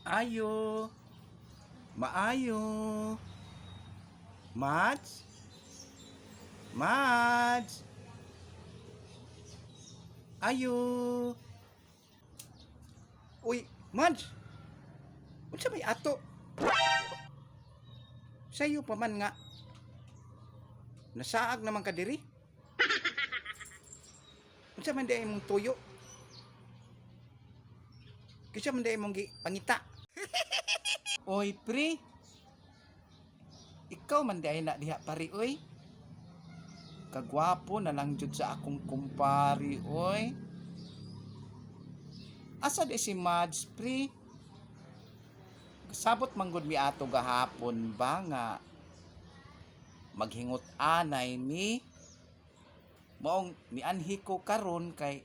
Ayo. Maayo. Mads? Mads? Ayo. Uy, Mads. Unsa may ato? Sayo pa man nga. Nasaag naman ka diri. Unsa man diay imong tuyo? Kinsa man diay imong gi pangita? Oy, pre. Ikaw man diay na diha pare, oy. Kagwapo na lang jud sa akong kumpare, oy. Asa di si Mads, pre? Kasabot manggod mi ato gahapon ba nga maghingot anay mi, maong nianhi ko karon kay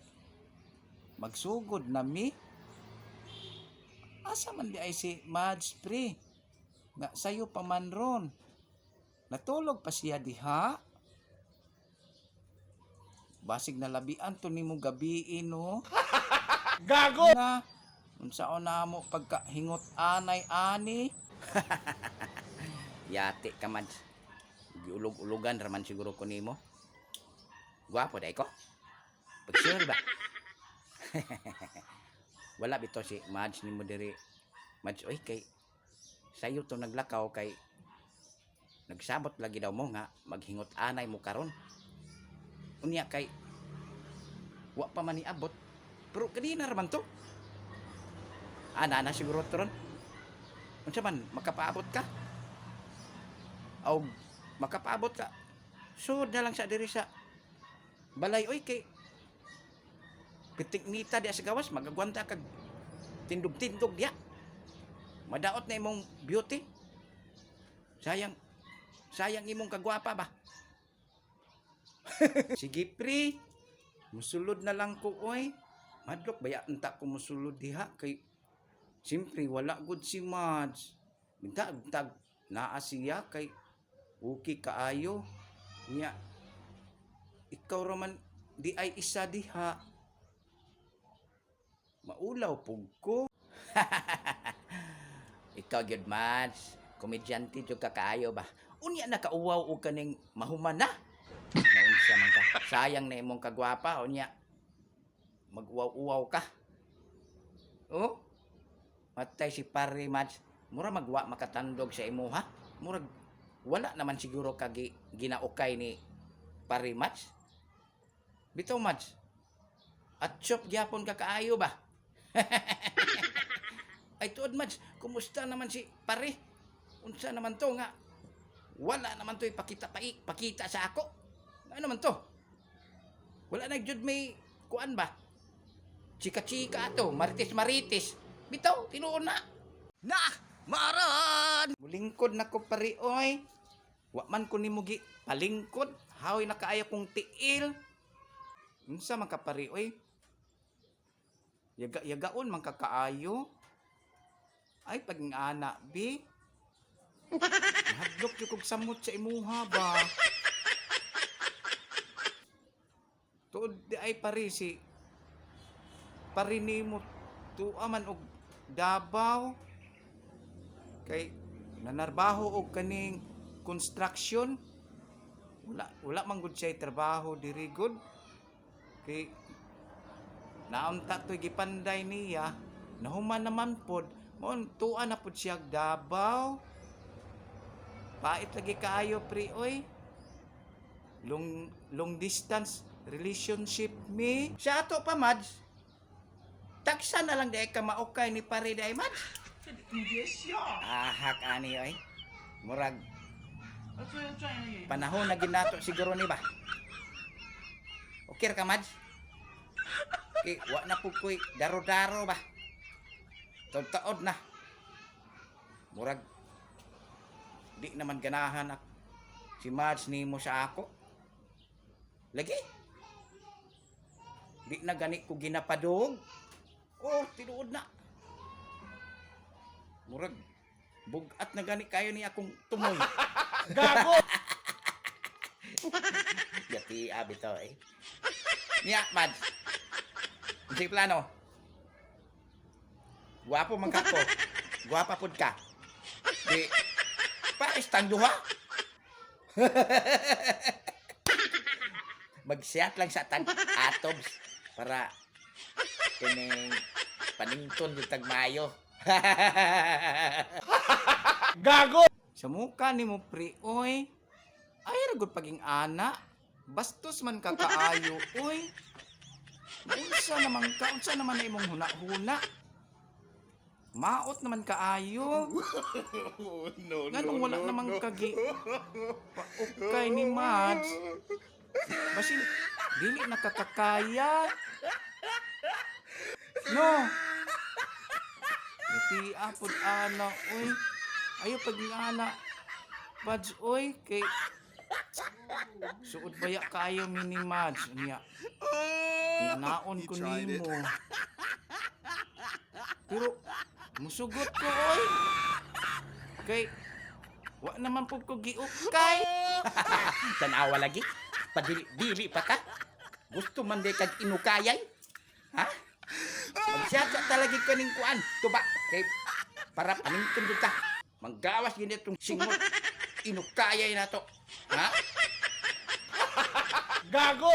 magsugod na mi. Asa man di ay si Mads, pre, nga sayo pa man ron? Natulog pa siya diha. Basig nalabian to nimo gabii, no? Gago! Na unsaon na mo pagka hingot anay ani? Yati ka, Mads. Giulog-ulugan raman siguro ko nimo. Gwapo diay ko. Pag sure ba? Wala bitaw si Mads nimo diri, Mads, oy, kay sayo to naglakaw kay nagsabot lagi daw mo nga maghingot anay mo karon. Unya kay wa pa man niabot, pero kanina ra man to. Ana na siguro to ron. Unsa man makapaabot ka? Aw, makapaabot ka. Sud na lang sa diri sa balay, oy, kay pitiknita diya sa gawas, magagwanta kag tindog-tindog diya. Madaot na imong beauty. Sayang sayang imong kagwapa ba? Sige, pre. Musulod na lang ko, oy. Madlok baya unta ko musulod diha kay siyempre wala gud si Mads. Minta tag naa siya kay okay kaayo. Nya ikaw raman di ay isa diha. Maulaw pug ko. Ikaw gyud, Mads. Komedyante jud ka kaayo ba? Unya nakauwaw og kaning mahuman na. Naunsa man ka? Sayang na imong kagwapa, unya mag-uwaw-uwaw ka. Oh? Matay si pare, Mads. Mura magwa makatandog sa imuha. Murag wala naman siguro ka ginaukay ni pare, Mads. Bitaw, Mads. At chop gyapon ka kaayo ba? Ay tuod, Mads, kumusta naman si pare? Unsa naman to nga? Wala naman to ipakita pa pakita sa ako. Ano naman to? Wala na jud may kuan ba? Chika-chika ato, marites-marites. Bitaw, tinuon na. Na! Maran! Mulingkod na ko, pare, oy. Wa man ko nimo gi palingkod, hawi na kaayo kong tiil. Unsa man ka, pare, oy? Yaga yagaon man ka kaayo. Ay pag ana bi. Nahadlok jud kog samot sa imuha ba. Tuod di ay, pare, si pare nimo tuwa man og Davao kay nanarbaho og kaning construction. Wala wala man gud siya trabaho diri gud kay naunta to'y gipanday niya, nahuman naman pod mo, tuwa na pod siya Davao. Pait lagi kaayo, pre, oy. Long long distance relationship mi sa ato pa, Mads. Taksa na lang diay ka maukay ni pare diay, Mads. Ahak ani, oy. Murag panahon na ginato siguro ni ba. Okay ra ka, Mads? Kay wa na pud ko'y daro-daro ba. Taod na. Murag di naman ganahan ak si Mads nimo sa ako. Lagi. Di na gani ko ginapadog. Oh, tinuod na. Murag bugat na gani kayo ni akong tumoy. Gago! Yati abi to eh. Niya, Mads. Unsay plano? Gwapo man ka ko. Guwapa pud ka. Di pares tang duha. Magsiyat lang sa tag atoms para kining panington yung tagmayo. Gago! Sa muka ni mo, pre, oy. Ay, ragod paging ana. Bastos man ka kaayo, oy. Unsa naman ka, unsa naman na imong huna-huna. Maot naman kaayo. No, Nganong wala naman kagi paukay ni Mads. Basin, dili nakakakaya. No. Ngiti apod ana, oy. Ayo pag ana. Mads, oy, kay suod baya kayo mi ni Mads niya. Naon ko nimo. Pero musugot ko, oy. Kay wa naman pud ko giukay. Tanawa lagi. Padili dili pa ka. Gusto man di kag inukayay. Ha? Magsiyasa talaga kaning kuan. Tuba kay para panington jud ta. Manggawas gid itong singot. Inukayay na to. Ha? Gago!